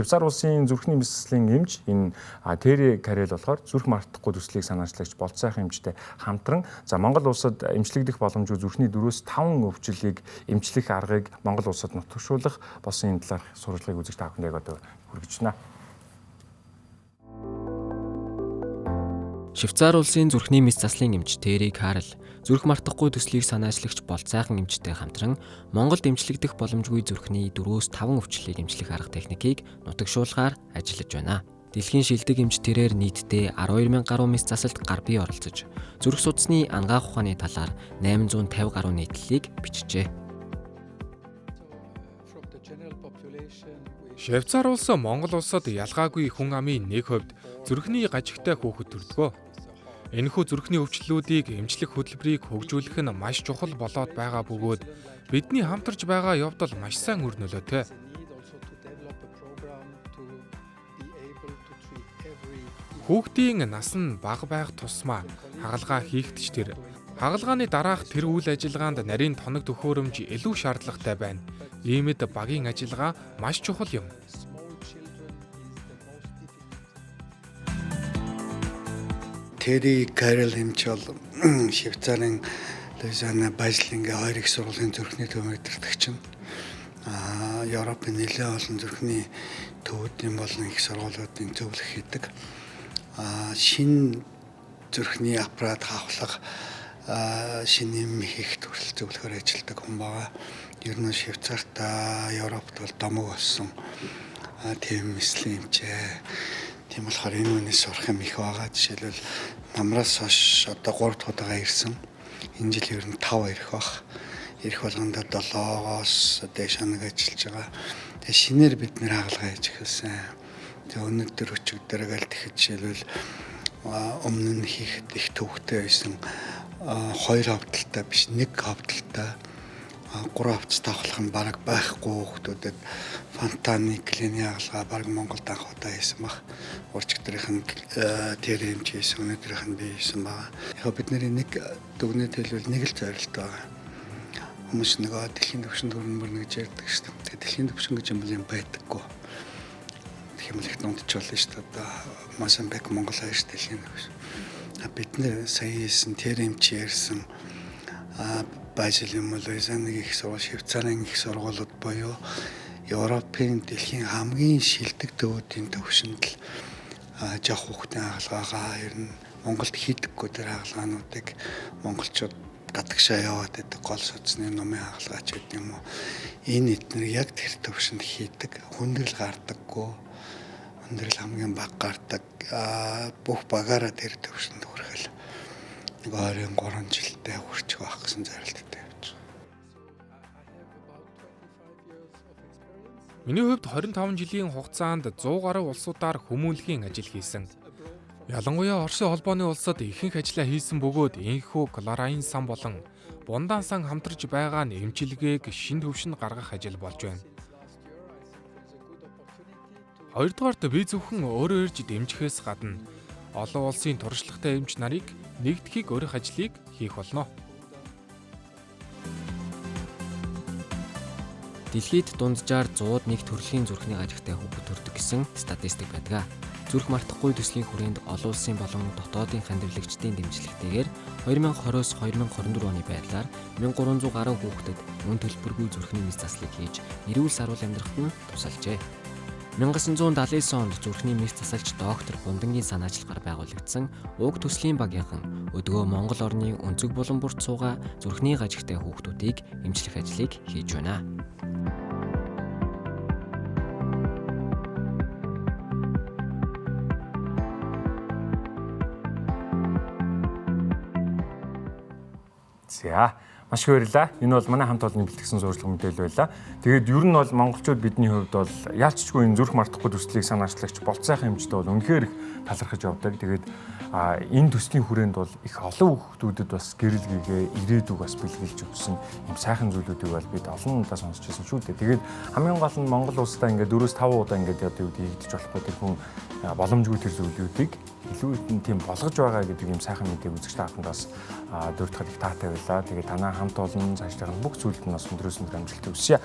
Швейцар улсын зүрхний мэс заслын эмч энэ Терри Карел болохоор зүрх мартахгүй төслийг санаачлагч Болд сайхан эмчтэй хамтран за Монгол улсад эмчлэгдэх боломжгүй зүрхний 4-5 өвчлөлийг эмчлэх аргыг Монгол улсад нутагшуулах болсон энэ талаарх сурвалжлагыг үзэгч та бүхэнд яг одоо хүргэж байна. Швейцар улсын зүрхний мэс заслын эмч Терри Карл зүрх мартахгүй төслийг санаачлагч Болд сайхан эмчтэй хамтран Монголд эмчлэгдэх боломжгүй зүрхний 4-5 өвчлөлийг эмчлэх арга техникийг нутагшуулгаар ажиллаж байна. Дэлхийн шилдэг эмч тэрээр нийтдээ 12 мянган гаруй мэс засалд гар бие оролцож, зүрх судасны анагаах ухааны талаар 850 гаруй нийтлэлийг бичжээ. Швейцар улс Монгол улсад ялгаагүй хүн амын 1% зүрхний гажигтай хүүхэд төрдгөө. Энэхүү зүрхний өвчлөлүүдийг эмчлэх хөтөлбөрийг хөгжүүлэх нь маш чухал болоод байгаа бөгөөд бидний хамтарч байгаа явдал маш сайн үр нөлөөтэй. Хүүхдийн нас нь бага байх тусмаа хагалгаа хийхдээ ч тэр хагалгааны дараах тэр үйл ажиллагаанд нарийн тоног төхөөрөмж илүү шаардлагатай байна. Иймд багийн ажиллагаа маш чухал юм. Терри Карел эмч бол Швейцарын Лозанна, Базелингийн хоёр их сургуулийн зүрхний төв удирдагч нь. Европын нэлээд олон зүрхний төвүүдийн болон их сургуулиудын зөвлөх хийдэг. Шинэ зүрхний аппарат хавхлага, шинэ юм хийх хүртэл зөвлөхөөр ажилладаг хүн байгаа. Ер нь Швейцарт, Европт бол домог болсон тийм мэслийн эмчээ. Тийм болохоор энэ үнээс сурах юм их байгаа. Жишээлбэл намраас хойш одоо 3 дахь удаага ирсэн. Энэ жил ер нь 5 ирэх бах. Ирэх болгондоо 7-оос дээш хоног ажиллаж байгаа. Тэгээ шинээр бид нэр хагалгаа хийж эхэлсэн. Тэгээ өнөөдөр өчигдөр гал тэгэхэд жишээлбэл өмнө нь хийхэд их төвхтэй байсан 2 хавталтай биш 1 хавталтай 3 хавцтай авахлах нь бараг байхгүй хүмүүстэд фонтаны клиний хагалгаа бараг Монголд анх удаа хийсэн баг. Урчигдрийнх нь тэр эмч хийсэн, өнөөдрийнх нь би хийсэн байгаа. Яг бидний нэг дүгнэлт хэлбэл нэг л зорилт байгаа. Хүмүүс нөгөө дэлхийн түвшинд хүрнэ мөрнө гэж ярьдаг шүү дээ. Тэгээ дэлхийн түвшин гэж юм юм байдаггүй. Тэгэх юм л их дундч болно шүү дээ. Одоо Мозамбик, Монгол хоёр дэлхийн түвшин. Бид нэр сая хийсэн, тэр эмч ярьсан Базел юм уу, Лозанны их сургууль, Швейцарын их сургуулиуд буюу Европын дэлхийн хамгийн шилдэг төвүүдийн төвшөнд л жоох хүүхдийн хагалгаагаа ер нь Монголд хийдэггүй тэр хагалгаануудыг монголчууд гадагшаа яваад байдаг гол судасны номын хагалгаа ч гэдэг юм уу. Энэ эднэр яг тэр төвшөнд хийдэг, хүндрэл гардаггүй, хүндрэл хамгийн бага гардаг, бүх багаараа тэр төвшөнд хүрэхэл нэг 23 жилдээ хүрчих байх гэсэн зорилттой явж байгаа. Миний хувьд 25 жилийн хугацаанд 100 гаруй улсуудаар хүмүүнлэгийн ажил хийсэн. Ялангуяа Оросын холбооны улсад ихэнх ажлаа хийсэн бөгөөд энэхүү Клорайн сан болон Бундаан сан хамтарч байгаа нь эмчилгээг шин төвшөнд гаргах ажил болж байна. Хоёрдугаарт би зөвхөн өөрөө ирж дэмжихээс гадна олон улсын туршлагатай эмч нарыг нэгдэхийг өөрөх ажлыг хийх болно. Дэлхийд дунджаар 101 төрлийн зүрхний гажигтай хүүхэд төрдөг гэсэн статистик байдаг. Зүрх мартахгүй төслийн хүрээнд олон улсын болон дотоодын хандивлагчдын дэмжлэгтэйгээр 2020-оос 2024 оны байдлаар 1300 гаруй хүүхдэд үн төлбөргүй зүрхний мэс заслыг хийж эрүүл саруул амьдрахад нь тусалжээ. 1979 онд зүрхний мэс засалч доктор Бундангийн санаачлагаар байгуулагдсан уг төслийн багийнхан өдгөө Монгол орны өнцөг булан бүрт суугаа зүрхний гажигтай хүүхдүүдийг эмчлэх ажлыг хийж байна. За, маш их баярлалаа. Энэ бол манай хамт олонны бэлтгэсэн сурвалжлага мэдээлэл байлаа. Тэгээд ер нь бол монголчууд бидний хувьд бол яалччгүй энэ зүрх мартахгүй төслийг санаачлагч Болд сайхан эмчтэй бол үнэхээр их талархаж явдаг. Тэгээд энэ төслийн хүрээнд бол их олон хүүхдүүдэд бас гэрэл гэгээ ирээдүг бас бэлгэлж өгсөн юм сайхан зүйлүүдийг бол бид олон удаа сонсч байсан шүү дээ. Тэгээд хамгийн гол нь Монгол улсдаа ингээд 4-5 удаа ингээд одоо юу гэдэг хийгдэж болохгүй тэр хүн боломжгүй тэр зүйлүүдийг илүү их тийм болгож байгаа гэдэг юм сайхан мэдээг үзэгч та бүхэнд бас дурдахад их таатай байлаа. Тэгээд танаа хамт олон цаашлахын бүх зүйлд нь бас өндрөөс өндөр амжилт хүсье.